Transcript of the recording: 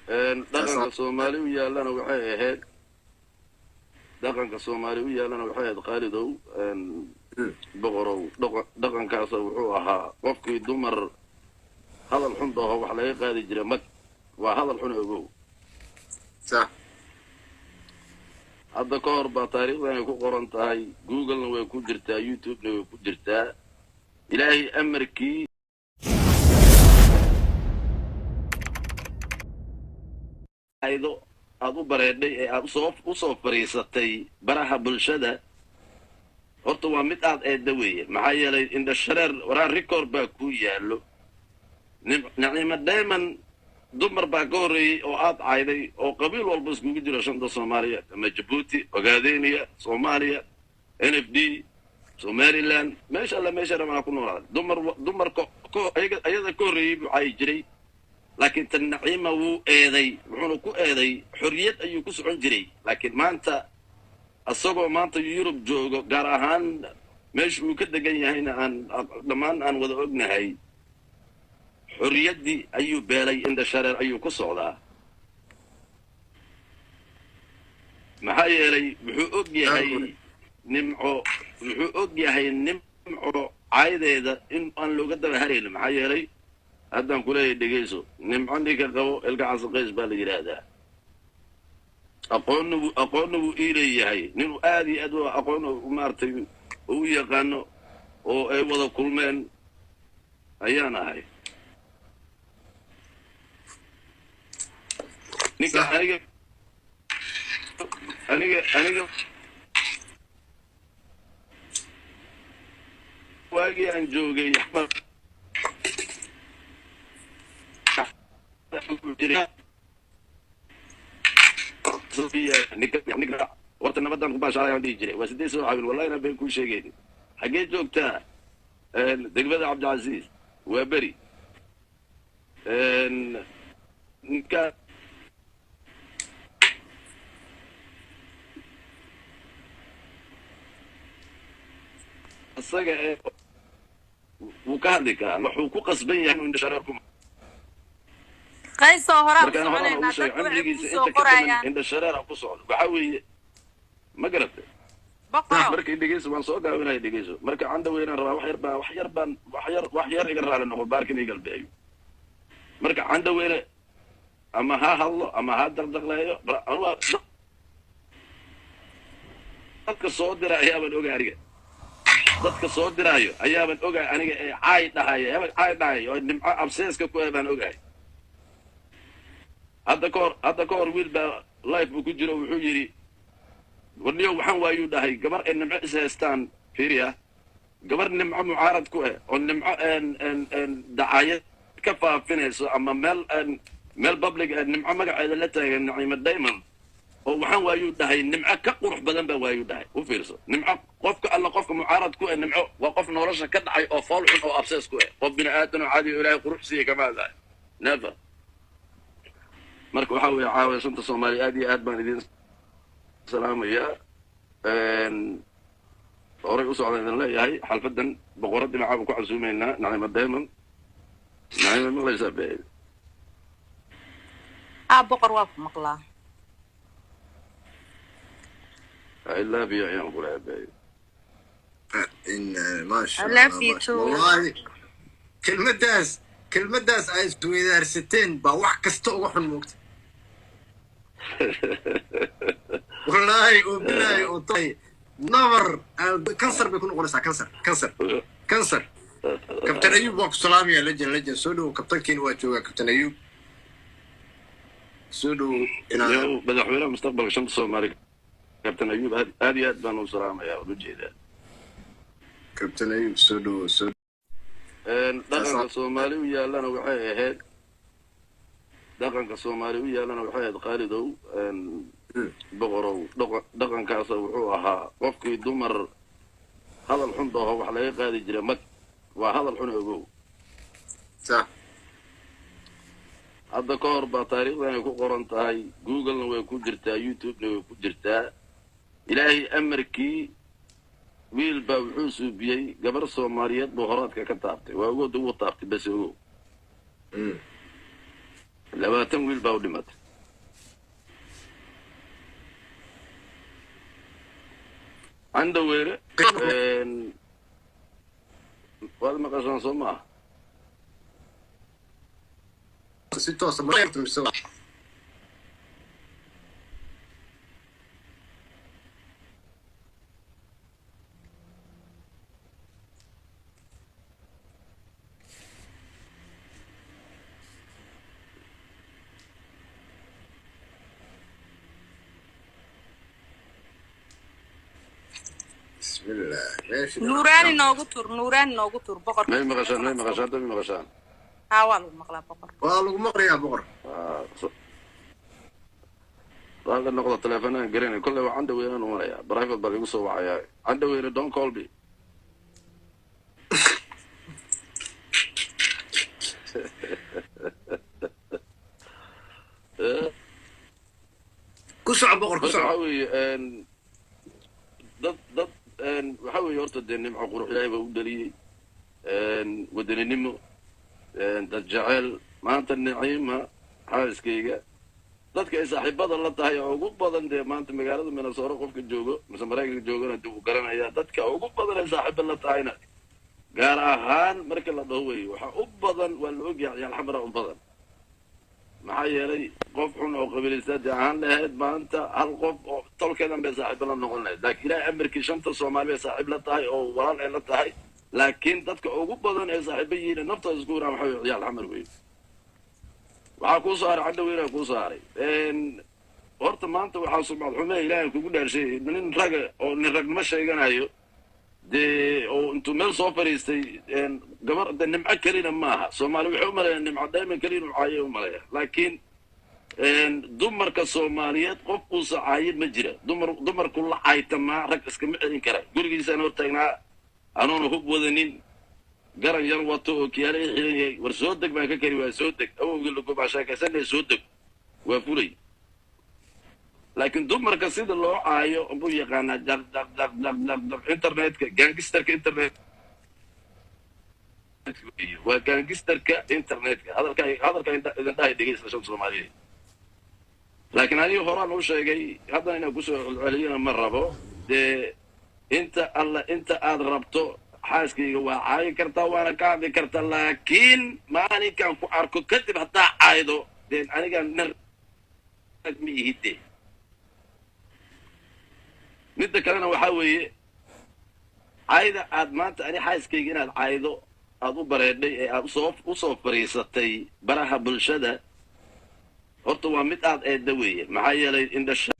Dhaqanka Soomaali u yaallana waxay ahayd, dhaqanka Soomaali u yaallana waxay ahayd, Qaalidow, boqorow, dhaqankaas wuxuu ahaa qofkii dumar hadal xun dhaho wax laga qaadi jiray mag. Waa hadal xun, ogow. Hadda ka hor baa taariikhdan ay ku qoran tahay, Googlena way ku jirtaa, YouTubena way ku jirtaa. Ilaahay amarkii aydo aad u bareedhay ee aad usoo fadhiisatay baraha bulshada, horta waa mid aad eedda weeye. Maxaa yeelay, indha shareer waraa record baa kuu yaallo. Naciimo Diamond dumar baa ka horreeyey oo aad cayday oo qabiil walba iskugu jiro shanta Soomaaliyeed, ama Jabuuti, Ogaadeniya, Soomaaliya, NFD, Somaliland, meesha alle meesha rabaa ku noolaada. Dumar dumarka ayada ka horreeyey buu cayi jiray, laakiin tan Naciima wuu eeday, wuxuuna ku eeday xorriyad ayuu ku socon jiray. Laakiin maanta isagoo maanta Yurub joogo, gaar ahaan meesha uu ka degan yahayna aan dhammaan aan wada ognahay, xorriyaddii ayuu beelay, indha shareer ayuu ku socdaa. Maxaa yeelay, wuxuu og yahay Nimco, wuxuu og yahay Nimco caydeeda in aan looga daba haraynin. Maxaa yeelay, haddaan kuleeyahay, dhegeyso, Nimco ninka qabo Ilka Casaqays baa la yidhaahdaa. Aqoonna wuu, aqoonna wuu ii leeyahay, ninuu aad iyo aad u aqoon maaragtay u yaqaano oo ay wada kulmeen ayaan ahay. Ninka aniga waagii aan joogay warta nabadaan ku baashaalayaan dhihi jiray, waa 8 soo xabin. Wallahi inaan been kuu sheegaynin. Xaggee joogtaa? Degmada Cabdicasiis waa beri. Ninka isaga ee wuu ka hadli karaa, wuxuu ku qasban yahay inuu indhashareer ku Qaysoo, horaa u markaan horaan soconaynaa ugu sheegay dadku waxay cimrigiisa kuu soo inta ka dhiman qorayaan. Indhashareer ku socdo waxaa weeye, ma garatay? Boqorow. Markay dhegeyso, waan soo gaabinaya, dhegeyso. Marka canda weynaan rabaa, wax yar baa, wax yar baan, wax yar, wax yar iga raali noqo, baarkin iga galbeeyo. Marka canda weyne ama ha hadlo ama ha daqdaqleeyo, anuga dadka soo dira ayaaban ogahay aniga, dadka soo diraayo ayaaban ogahay aniga ee caay dhahaya, hebel caay dhahaya oo Nimco abseeska ku eh baan ogahay. Hadda ka hor, hadda ka hor wiil baa life buu ku jiro, wuxuu yidhi: "Warniyo, waxaan waayuu dhahay gabar ay Nimco is haystaan." Fiiriya, gabar Nimco mucaarad ku eh oo Nimco dacaayad ka faafinayso ama meel meel public eh Nimco magaceeda la taagan, Naciimo Diamond, oo waxaan waayuu dhahay Nimco ka qurux badan baa waayuu dhahay. U fiirso, Nimco qofka alla qofka mucaarad ku eh Nimco waa qof nolosha ka dhacay oo fool xun oo absees ku eh. Qof bini aadan oo caadi oo Ilaahay qurux siiyey kama hadlayo, never. Marka waxaa weeye, caawa shanta Soomaaliya aad iyo aad baan idin salaamayaa. Horay u socdaan idin leeyahay. Xalfadan boqoradii maxaa ku casuumaynaa Nacima Diamond. Nacima, maqlaysaa be? Aa boqor, waa ku maqlaa. I love you ayaan ku leeyahay be. In ما I شاء love الله you ما شاء too. والله kelmaddaas, kelmaddaas ay isweydaarsateen baa wax kasta uga xun moogta, wallaahi oo bilaahi oo tahay nabar kansar bay ku noqonaysaa, kansar, kansar, kansar. Kabtan Ayub waa ku salaamaya. Lejan, lejan, soo dhowow. Kabtankiina waa joogaa. Kabtan Ayub, soo dhowow inaad Yow, madaxweynaha mustaqbalka shanta Soomaali Kabtan Ayub aad aad iyo aad baan u salaamayaa, waan ujeedaa. Kabtan Ayub, soo dhowow, soo Dhaqanka Soomaali u yaallana waxay ahayd, dhaqanka Soomaali u yaallana waxay ahayd, Qaalidow, boqorow, dhaqankaas wuxuu ahaa qofkii dumar hadal xun dhaho wax laga qaadi jiray mag. Waa hadal xun, ogow. Hadda ka hor baa taariikhdan ay ku qoran tahay, Googlena way ku jirtaa, YouTubena way ku jirtaa. Ilaahay amarkii wiil baa wuxuu suubiyey gabar Soomaaliyeed buu horaadka ka taabtay. Waa ogood, ugu taabtay bas, ogow. 20 wiil baa u dhimatay. Candhaweere waad maqashaan soo maaha? Si toosa mise? Bismillah, meesha Nuuraani noogu tur, Nuuraani noogu tur, boqor. May maqashaan? May maqashaan? Hadda may maqashaan? Haa, waa lagu maqlaa, boqor. Waa lagu maqlayaa, boqor. Raalli noqda, teleefanaan garanay. Kolley waa Candhaweynaan u marayaa, private baa lagu soo wacayaa. Candhaweyne, don't call me. Ku soco, boqor, ku Marka soco. Waxaa weeye dad waxaa weeye horta dee Nimco qurux Ilaahay baa u dhaliyey, wadaninimo, dad jecel. Maanta Niciima xaaskayga dadka ay saaxiibada la tahay oo ugu badan dee maanta magaalada Minnesota qofka joogo mise Maraykanka joogana dee wuu garanayaa. Dadka ugu badan ay saaxiiba la tahayna, gaar ahaan marka la dhaho weeye, waxaa u badan, waa la ogyahay, ciyaal Xamara u badan. Maxaa yeelay qof xun oo qabiilaysta ahaan lahayd maanta hal qof oo tolkeedan bay saaxiibo la noqon lahayd, laakiin Ilaahay amarkii shanta Soomaali bay saaxiib la tahay oo walaal ay la tahay. Laakiin dadka ugu badan ee saaxiibo yihiin naftooda isku huraan waxaa weye ciyaal Xamar weeye. Waxaa kuu saaray Cadhaweyna kuu saaray. Horta maanta waxaa sumcad xume, Ilaahay kugu dhaarshay, nin raga oo nin ragnimo sheeganayo dee oo intuu meel soo fadhiistay gabar de Nimco kelina maaha. Soomaali waxay u maleeyaan Nimco Dayman keli inuu caayay u maleeya, laakiin dumarka Soomaaliyeed qof uusa caayin ma jira. Dumarku la caaytamaa rag iskama celin kara. Gurigiisaan hortaagnaa anoona hub wadanin, garan yar wato oo kiyaale i xiran yahay. War soo deg baan ka kari waaya. Soo deg awowgii lagubaa sheekaysanaya, soo deg waa fulay. Laakiin dumarka sida loo caayo buu yaqaanaa. Jaq jaq jaq jaq jaq jaq. Internetka gangsterka, internet waa gangsterka internetka. Hadalka idin dhahay dhegeysta, shan Soomaaliyeed. Laakiin aniga horaan u sheegay, haddana inaan kusoo celceliyana ma rabo. Dee inta alla inta aad rabto xaaskayga waa caayi kartaa, waana ka hadli kartaa, laakiin maalinkaan ku arko kadib haddaa caaydo dee anigaan nin rag ma ihide. Midda kalena waxaa weeye caayda aad maanta ani xaaskayga inaad caaydo aad u bareedhay ee aad usoo fadhiisatay baraha bulshada, horta waa mid aad eedda weeye. Maxaa yeelay indhasha